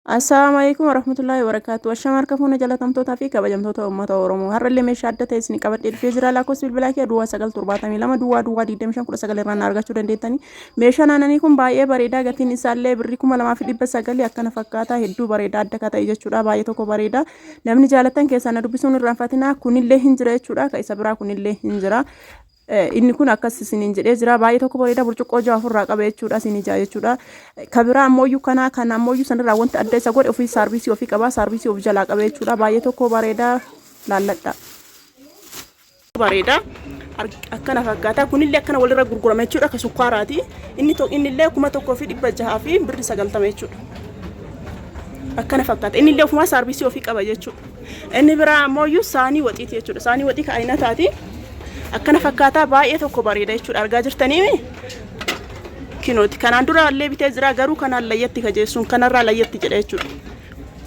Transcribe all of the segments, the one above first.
Assalaamu alaikum warahmatullahi wabarakatuh. Ashama harka fuuna jalatamtootaa fi kabajamtoota uummata Oromoo. Har'allee meeshaa adda ta'e isin qabadhee dhufee jira. Lakkoofsi bilbilaa kee duwwaa 9 72 duwwaa duwwaa 25 19 irraa na argachuu dandeettani. Meeshaan aananii kun baay'ee bareedaa gatiin isaallee birrii 2900 akkana fakkaata. Hedduu bareedaa adda ka ta'e jechuudha. Baay'ee tokko bareeda. Namni jaalattan keessaa na dubbisuun irraanfatinaa. Kunillee hin jira jechuudha. Ka isa biraa kunillee hin jira. Inni kun akkas isiniin jedhee jira. Baay'ee tokko bareeda burcuqqoo ja'a ofirraa qaba jechuudha. Isin ijaa jechuudha. Ka biraa ammooyyuu kanaa kana ammooyyuu sanirraa wanti adda isa godhe ofii saarvisii ofii qaba. Saarvisii of jalaa qaba jechuudha. Baay'ee tokko bareeda laalladha. Bareeda. Akkana fakkaata. Kunillee akkana walirra gurgurama jechuudha. Ka sukkaaraati. Inni innillee 1600 fi birri 90 jechuudha. Akkana fakkaata. Innillee ofumaa saarvisii ofii qaba jechuudha. Inni biraa ammooyyuu saanii waxiiti jechuudha. Saanii waxii ka aynataati. Akkana fakkaataa baay'ee tokko bareeda jechuudha. Argaa jirtaniimi? Kinooti. Kanaan dura illee bitee jira garuu kanaan layyatti kajeessuun kanarraa layyatti jedha jechuudha.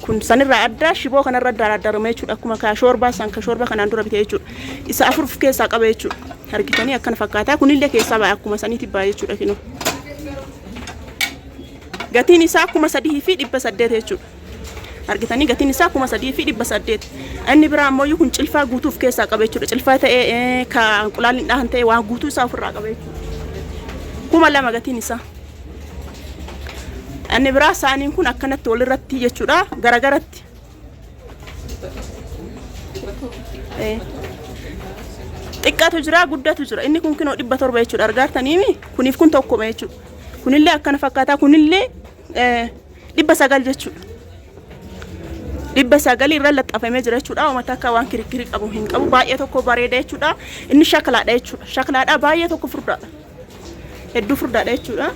Kun sanirraa adda shiboo kanarra daradarame jechuudha. Akkuma ka shoorbaa san ka shoorbaa kanaan dura bitee jechuudha. Isa afur of keessaa qaba jechuudha. Argitanii akkana fakkaataa kunillee keessaa ba'a akkuma saniitti ba'a jechuudha kinoo. Gatiin isaa 3800 jechuudha. Argitanii gatiin isaa 3800. Inni biraa ammoo kun cilfaa guutuu of keessaa qaba jechuudha. Cilfaa ta'ee ka inqulaalli dhahan ta'e waan guutuu isaa ofirraa qaba jechuudha. 2000 gatiin isaa. Inni biraa saaniin kun akkanatti walirratti jechuudha. Garagaratti. Xiqqaatu jira guddatu jira. Inni kun kinoo 700 jechuudha. Argaartaniimi kuniif kun tokkuma jechuudha. Kunillee akkana fakkaataa kunillee 900 jechuudha. 900 irra laxxafamee jira jechuudha. Uummata akka waan kirikkirii qabu hin qabu. Baay'ee tokko bareeda jechuudha. Inni shaklaadha jechuudha. Shaklaadha baay'ee tokko furdaadha. Hedduu furdaadha jechuudha.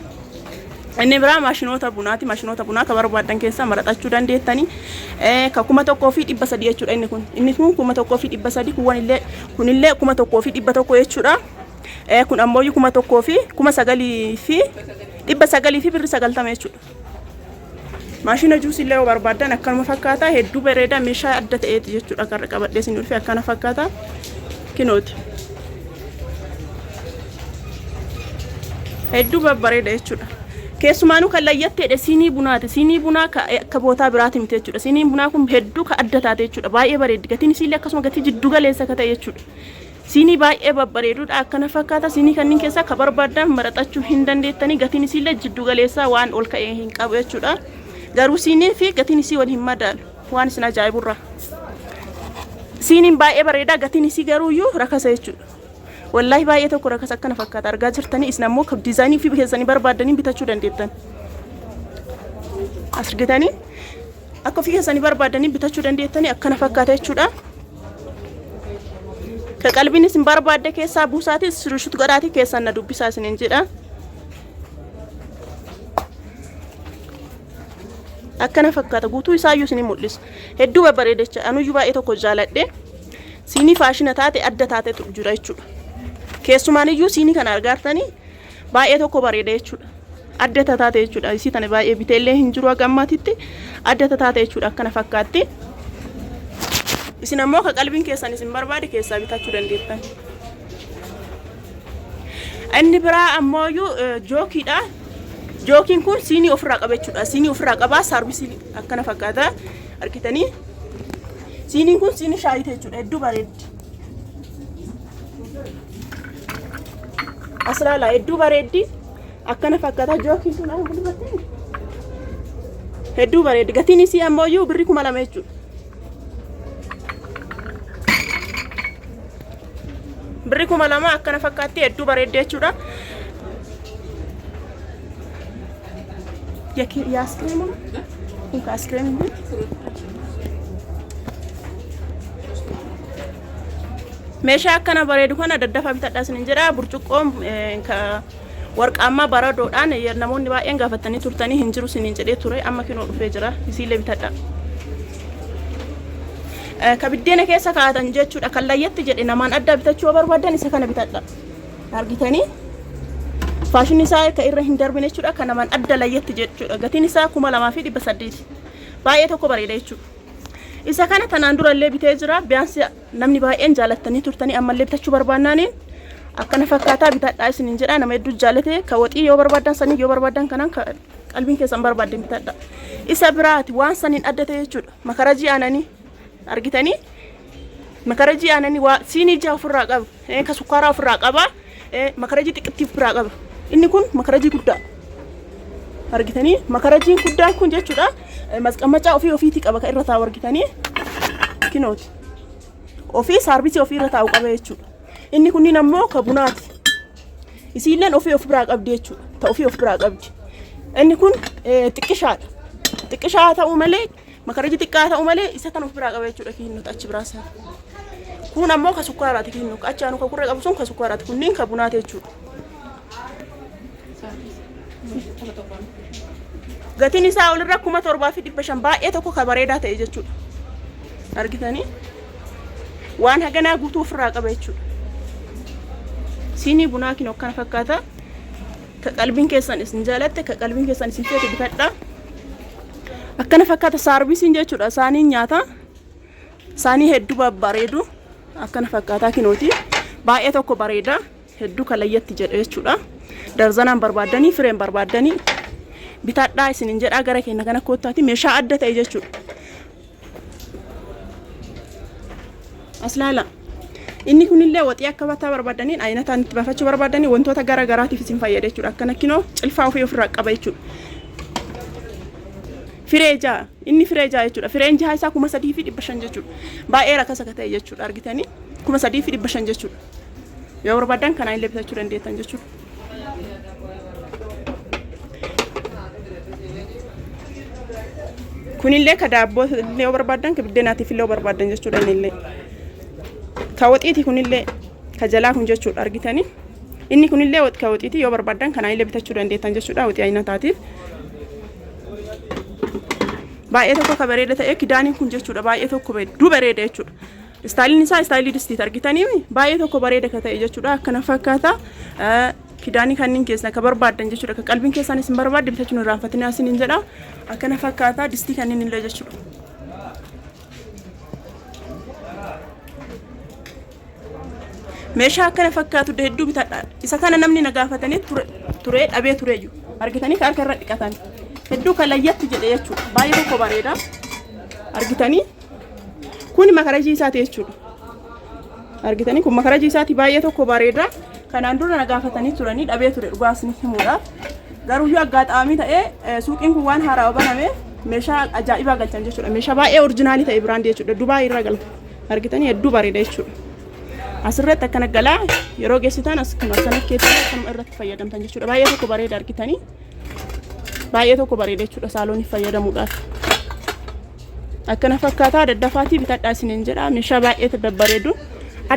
Inni biraa maashinoota bunaati. Maashinoota bunaa ka barbaaddan keessaa maraxachuu dandeettani. Ka 1300 jechuudha inni kun. Inni kun 1300 kuwwan illee kunillee 1100 jechuudha. Kun ammoo 1000 fi 9900 fi birri 90 jechuudha. Maashina juusii illee yoo barbaaddan akkanuma fakkaata. Hedduu bareeda meeshaa adda ta'eeti jechuudha. Kan qabadhee isin dhufe akkana fakkaata. Kinooti. Hedduu babbareeda jechuudha. Keessumaanuu kan layyatteedha siinii bunaati. Siinii bunaa akka bootaa biraati miti jechuudha. Siiniin bunaa kun hedduu ka adda taate jechuudha. Baay'ee bareeddi. Gatiin isiillee akkasuma gatii jiddu galeessa akka ta'e jechuudha. Siinii baay'ee babbareedudha akkana fakkaata. Siinii kanneen keessaa ka barbaaddan maraxachuu hin dandeettanii gatiin isiillee jiddu galeessaa waan ol ka'ee hin qabu jechuudha. Garuu siinii fi gatiin isii wal hin madaalu waan isin ajaa'iburraa. Siiniin baay'ee bareedaa gatiin isii garuuyyuu rakasa jechuudha. Wallaahi baay'ee tokko rakasa akkana fakkaata argaa jirtanii isin ammoo diizaayinii ofii keessanii barbaaddanii bitachuu dandeettan. As argitanii akka ofii keessanii barbaaddanii bitachuu dandeettanii akkana fakkaata jechuudha. Ka qalbiin isin barbaadde keessaa buusaatii shurshut godhaatii keessaan na dubbisaa isiniin jedha. Akkana fakkaata guutuu isaayyuu isin mul'isa. Hedduu babbareeda jecha anuyyuu baay'ee tokko jaaladhe. Siinii faashina taate adda taatetu jira jechuudha. Keessumaan iyyuu siinii kana argaartanii baay'ee tokko bareeda jechuudha. Adda taate jechuudha. Isii tana baay'ee biteellee hin jiru haga ammaatitti adda taate jechuudha akkana fakkaatti. Isin ammoo ka qalbiin keessan isin barbaade keessaa bitachuu dandeettan. Inni biraa ammoo jookiidha. Jookiin kun siinii ofirraa qaba jechuudha. Siinii ofirraa qaba saarvisii akkana fakkaata. Argitanii? Siiniin kun siinii shaayiiti jechuudha. Hedduu bareeddi. As ilaalaa hedduu bareeddi. Akkana fakkaata jookiin sun amma dubartiin. Hedduu bareeddi. Gatiin isii ammoo iyyuu birrii 2000 jechuudha. Birrii 2000 akkana fakkaatti hedduu bareeddi jechuudha. Yaaskiriimu kun ka askiriimii meeshaa akkana bareedu kana daddafaa bitadhaa isinin jedha burcuqqoon ka warqaammaa baradoodhaan namoonni baay'een gaafatanii turtanii hin jiru isinin jedhee ture amma kinoo dhufee jira isiillee bitadhaa. Ka biddeena keessa kaa'atan jechuudha kan layyatti jedhe namaan addaa bitachuu yoo barbaadan isa kana bitadha. Argitanii faashinni isaa akka irra hin darbine jechuudha kan namaan adda layyatti jechuudha gatiin isaa 2800 baay'ee tokko bareeda jechuudha. Isa kana tanaan dura illee bitee jira biyaansi namni baay'een jaalattanii turtanii ammallee bitachuu barbaannaaniin akkana fakkaataa bitadhaa isiniin jedha nama hedduu jaalate ka waxii yoo barbaadan sanii yoo barbaadan kanaan ka Qalbiin keessan barbaadde bitadha. Isa biraati waan saniin adda ta'e jechuudha. Makarajii aananii argitanii makarajii aananii waa siinii jaha ofirraa qaba. Ka sukkaaraa ofirraa qaba. Makarajii xiqqittii ofirraa qaba. Inni kun makarajii guddaa. Argitanii makarajiin guddaan kun jechuudha. Masqammacaa ofii ofiitii qaba kan irra taa'u argitanii kinooti. Ofii saarbisii ofii irra taa'u qaba jechuudha. Inni kunniin ammoo ka bunaati. Isiilleen ofii of biraa qabdi jechuudha. Ta ofii of biraa qabdi. Inni kun xiqqishaadha. Xiqqishaa ta'uu malee makaraji xiqqaa ta'uu malee isa kan of biraa qaba jechuudha kiinnota achi biraa sana. Kun ammoo ka sukkaaraati kiinno. Achi aanu ka kurree qabu sun ka sukkaaraati. Kunniin ka bunaati jechuudha. Gatiin isaa olirra 7500 baay'ee tokko ka bareedaa ta'e jechuudha. Argitanii? Waan haganaa guutuu ofirraa qaba jechuudha. Siinii bunaa kinoo akkana fakkaata. Ka qalbiin keessan isin jaalatte, ka qalbiin keessan isin feete bitadha. Akkana fakkaata saarbisiin jechuudha. Saaniin nyaata. Saanii hedduu babbareedu. Akkana fakkaataa kinooti. Baay'ee tokko bareeda. Hedduu kalayyatti jedhe jechuudha. Darzanaan barbaaddanii fireen barbaaddanii bitadhaa isinin jedhaa gara keenya kana koottaati meeshaa adda ta'e jechuudha. As laala. Inni kunillee waxii akka bataa barbaaddaniin ayinataan itti baafachuu barbaaddanii wantoota gara garaatiif isin fayyada jechuudha. Akkana kinoo cilfaa ofii ofirraa qaba jechuudha. Firee ja'a. Inni firee ja'a jechuudha. Fireen jaha isaa 3500 jechuudha. Baay'ee rakasa ka ta'e jechuudha argitanii. 3500 jechuudha. Yoo barbaaddan kanaan illee bitachuu dandeettan jechuudha. Kunillee ka daabboo illee yoo barbaaddan ka biddeenaatiif illee yoo barbaaddan jechuudha innillee. Ka waxiiti kunillee ka jalaa kun jechuudha argitanii. Inni kunillee ka waxiiti yoo barbaaddan kanaan illee bitachuu dandeettan jechuudha waxii ayinataatiif. Baay'ee tokko ka bareeda ta'e kidaaniin kun jechuudha baay'ee tokko hedduu bareeda jechuudha. Istaayiliin isaa istaayilii distiiti argitanii baay'ee tokko bareeda ka ta'e jechuudha akkana fakkaata. Kidaanii kanneen keessaa ka barbaaddan jechuudha ka qalbiin keessaan isin barbaadde bitachuun irraanfatinaa isiniin jedha akkana fakkaata distii kanneen illee jechuudha. Meeshaa akkana fakkaatu hedduu bitadha. Isa kana namni na gaafatanii ture dhabee ture jiru. Argitanii ka harka irra dhiqatan. Hedduu kan layyatti jedhe jechuudha. Baay'ee tokko bareeda. Argitanii kun makarajii isaati jechuudha. Argitanii kun makarajii isaati baay'ee tokko bareeda. Kanaan dura na gaafatanii turanii dhabee ture dhugaa isinitti himuudhaaf. Garuu yoo aggaaxaamii ta'ee suuqiin kun waan haaraa baname meeshaa ajaa'ibaa galchan jechuudha. Meeshaa baay'ee orijinaalii ta'e biraandii jechuudha. Dubaay irra galta. Argitanii hedduu bareeda jechuudha. Asirratti akkana galaa yeroo geessitan as kun akkana keessan akkanuma irratti fayyadamtan jechuudha. Baay'ee tokko bareeda argitanii. Baay'ee tokko bareeda jechuudha saalooniif fayyadamuudhaaf. Akkana fakkaataa daddafaatii bitadhaa isiniin jedha. Meeshaa baay'ee babbareedu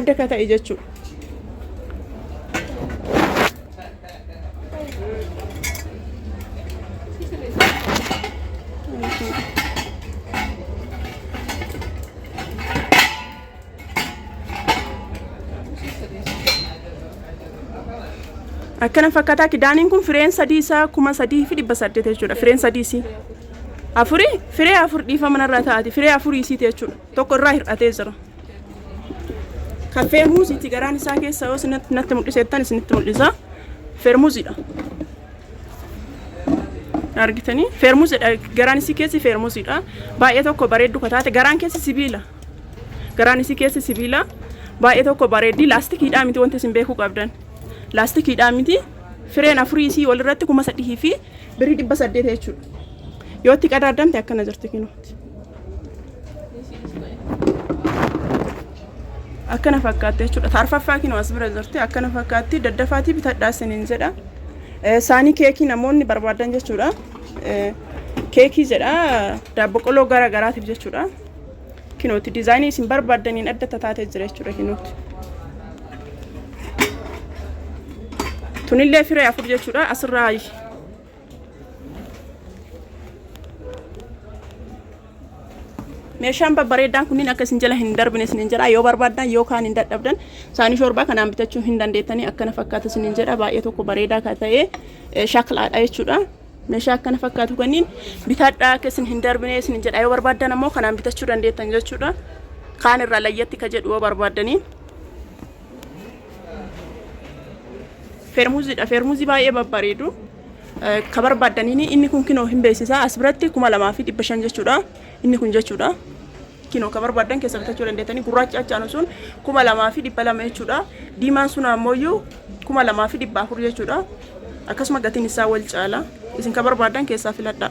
adda ka ta'e jechuudha. Akkana fakkaataa kidaaniin kun fireen sadii isaa 3800 jechuudha. Fireen sadii isii. Afuri firee afur dhiifama narraa taati. Firee afurii isiiti jechuudha. Tokko irraa hir'atee jira. Kan feermuuziiti garaan isaa keessa yoo isinatti natti mul'isettan isinitti mul'isa. Feermuuziidha. Argitanii feermuuziidha garaan isii keessi feermuuziidha. Baay'ee tokko bareeddu ka taate garaan keessi sibiila. Garaan isii keessi sibiila. Baay'ee tokko bareeddi laastikiidhaa miti wanti isin beekuu qabdan. Laastikiidhaa miti fireen afurii isii walirratti 3800 jechuudha. Yoo itti qadaadamte akkana jirti kinooti. Akkana fakkaatti jechuudha. Taarfaffaa kinoo as bira jirti. Akkana fakkaatti daddafaatii bitadhaa isiniin jedha. Saanii keekii namoonni barbaadan jechuudha. Keekii jedha daabbo qoloo gara garaatiif jechuudha. Kinooti diizaayinii isin barbaaddaniin adda tataatee jira jechuudha kinooti. Tunillee firee afur jechuudha asirraa Meeshaan babbareeddaan kunniin akka isin jala hin darbine isinin jedha. Yoo barbaaddan yookaan hin dadhabdan saanii shoorbaa kanaan bitachuu hin dandeettanii akkana fakkaata isinin jedha. Baay'ee tokko bareedaa kan ta'e shaklaadha jechuudha. Meeshaa akkana fakkaatu kanniin bitadhaa akka isin hin darbine isinin jedha. Yoo barbaaddan ammoo kanaan bitachuu dandeettan jechuudha. Kaan irraa layyatti ka jedhu yoo barbaaddanii. Feermuziidha. Feermuzii baay'ee babbareedu. Ka barbaaddaniin inni kun kinoo hin beeksisa as biratti 2500 jechuudha. Inni kun jechuudha. Kinoo ka barbaaddan keessa bitachuu dandeettanii gurraachi achi aanu sun 2200 jechuudha. Diimaan sun ammoo 2400 jechuudha. Akkasuma gatiin isaa wal caala. Isin ka barbaaddan keessaa filadhaa.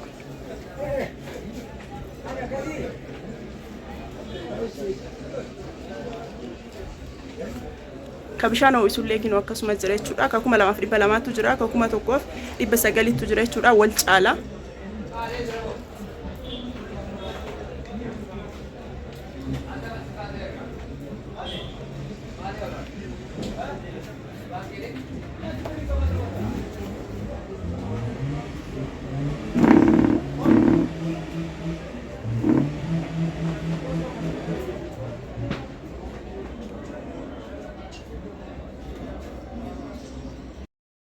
Ka bishaan ho'isullee kinoo akkasuma jira jechuudha. Ka 2200tu jira. Ka 1900tu jira jechuudha. Wal caala.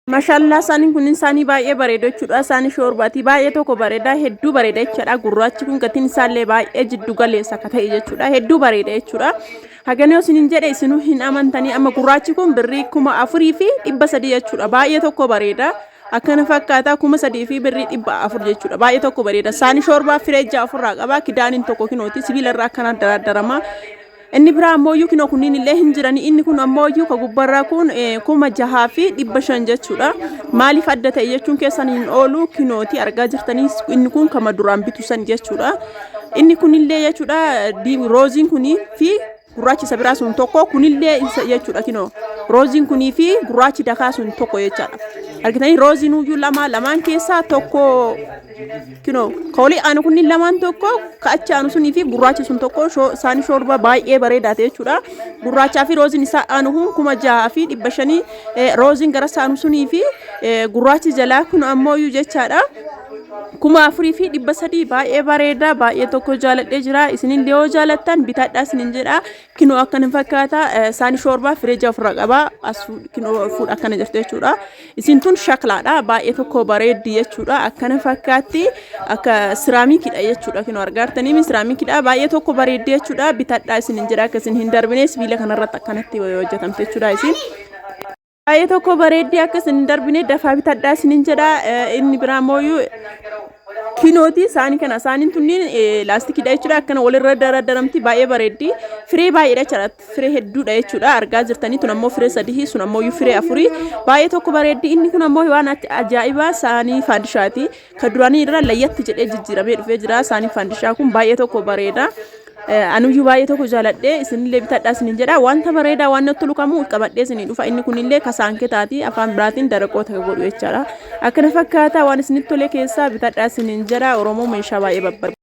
Mashallah isaaniin kunniin isaanii baay'ee bareeda jechuudha. Isaanii shoorbaati baay'ee tokko bareeda hedduu bareeda jechuudha. Gurraachi kun gatiin isaallee baay'ee jiddu galeessa akka ta'e jechuudha. Hedduu bareeda jechuudha. Hagana yoo isiniin jedhe isinuu hin amantanii amma gurraachi kun birrii 4300 jechuudha. Baay'ee tokko bareeda. Akkana fakkaata 3400 jechuudha. Baay'ee tokko bareeda. Saanii shoorbaa firee ja'a ofirraa qaba. Kidaaniin tokko kinooti. Sibiila irraa akkana daradarama. Inni biraa ammoo iyyuu kinoo kunniin illee hin jirani. Inni kun ammoo iyyuu ka gubbarraa kun 6500 jechuudha. Maaliif adda ta'e jechuun keessan hin oolu kinooti argaa jirtanii inni kun kama duraan bitu san jechuudha. Inni kunillee jechuudha rooziin kunii fi gurraachi isa biraa sun tokko kunillee isa jechuudha kinoo rooziin kunii fi gurraachi dakaa sun tokko jechaadha. Argitanii rooziin uyyuu lama lamaan keessaa tokko kinoo ka olii aanu kunniin lamaan tokko ka achi aanu sunii fi gurraachi sun tokko isaanii shoorbaa baay'ee bareedaa ta'e jechuudha. Gurraachaa fi rooziin isaa aanu kun 6500 rooziin gara isaa aanu sunii fi gurraachi jalaa kun ammoo iyyuu jechaadha. 4300 baay'ee bareeda baay'ee tokko jaaladhee jira isinillee yoo jaalattan bitadhaa isinin jedha Kinoo akkana fakkaata saani shoorbaa fireeja ofirraa qaba as kinoo fuudha akkana jirti jechuudha. Isin tun shaklaadha baay'ee tokko bareeddi jechuudha akkana fakkaatti akka siraamikiidha jechuudha kinoo argaartanii siraamikiidha baay'ee tokko bareeddi jechuudha bitadhaa isin hin jedha akka isin hin darbine sibiila kanarratti akkanatti hojjetamte jechuudha isin. Baay'ee tokko bareeddi akka isin hin darbine dafaa bitadhaa isinin jedha inni biraa mooyyuu kinooti isaanii kana isaaniin tunniin laastikiidha jechuudha akkana walirra daradaramti baay'ee bareeddi firee baay'eedha jechuudha firee hedduudha jechuudha argaa jirtanii tun ammoo firee sadii sun ammoo firee afurii baay'ee tokko bareeddi inni kun ammoo waan ajaa'ibaa saanii faandishaati ka duraanii irra layyatti jedhee jijjiiramee dhufee jira saanii faandishaa kun baay'ee tokko bareeda. Anuyyuu baay'ee tokko jaaladhee isinillee bitadhaa isinin jedha wanta bareedaa waan natti tolu kamuu qabadhee isinii dhufa inni kunillee kasaanketaati afaan biraatiin daraqoota ka godhu jechaadha akkana fakkaata waan isinitti tole keessaa bitadhaa isinin jedha oromoo meeshaa baay'ee babbareeda.